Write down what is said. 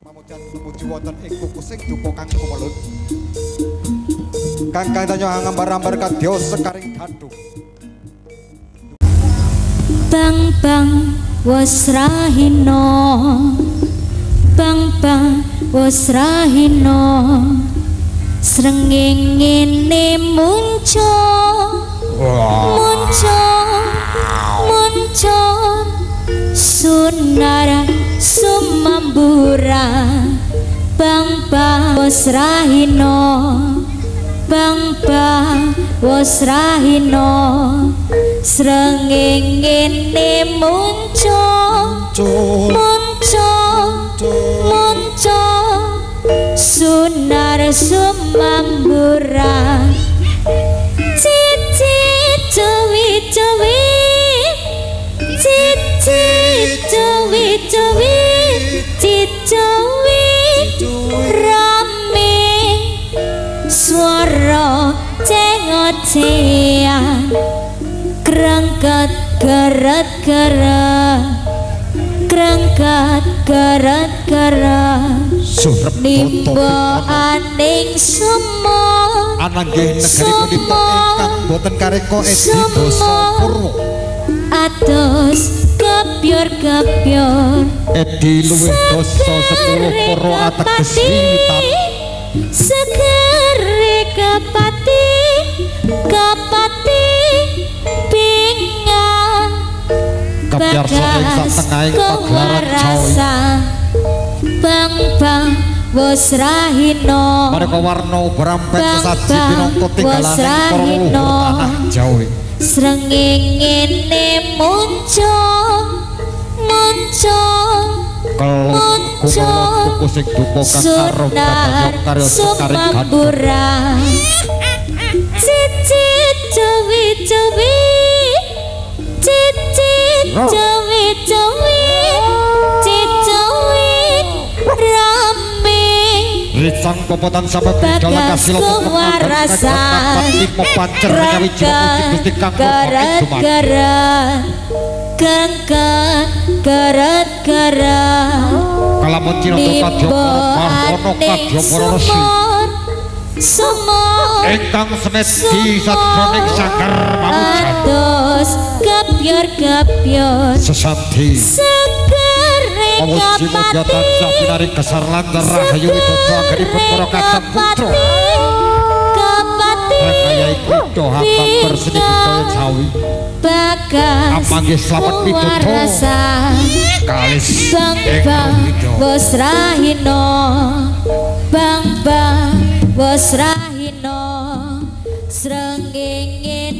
Pamujan tumuju wonten ing kukusing dupa kang kumelut. Kang kang tanya ngambar-ambar kadya sekaring gadhung. Bang bang wis rahina, bang bang wis rahina, srengenge muncul muncul muncul, sunara sumambura. Bang bang wis rahina, bang bang wis rahina, srengenge muncul muncul muncul, sunar sumambura. Cici cuwi cuwi, cici cuwi cuwi, cicuwi rame swara cengocean, krengket keret keret, krengket keret keret, nimba aning sumur ananggih negari punika ingkang boten kareka edi basa purwa, atus kepyor-kepyor edi luwih dasa 10 purwa ateges wiwitan, segere kepati kepati pingan kepyar saking satengahing pagelaran Jawi. Bang bang wis rahina, mereka warna berampet sesaji pinangka tinggalaning para leluhur tanah Jawi. Srengenge muncul muncul muncul, kukusing dupa kang arum kadya karya sekaring gandhung. Cici cuwi cuwi, cici cuwi cuwi, cicuwi rame ricang popotan sampe bidal kasil kewarasan, lima pancer nyawiji Gusti kang keret keret, kengket keret keret, kalamun cinata kadya para marana kadya para resi sumur ingkang semedi sajroning sanggar pamujan, atus kepyor-kepyor sesandi segere pamuji mudya tansah pinari gesar lancar rahayu widodo anggenipun para kadang putra kepati Rekayai kutha hambang berseni budaya Jawi bagas amanggih slamet widodo kalis bang bang wis rahina, bang bang wis rahina, srengenge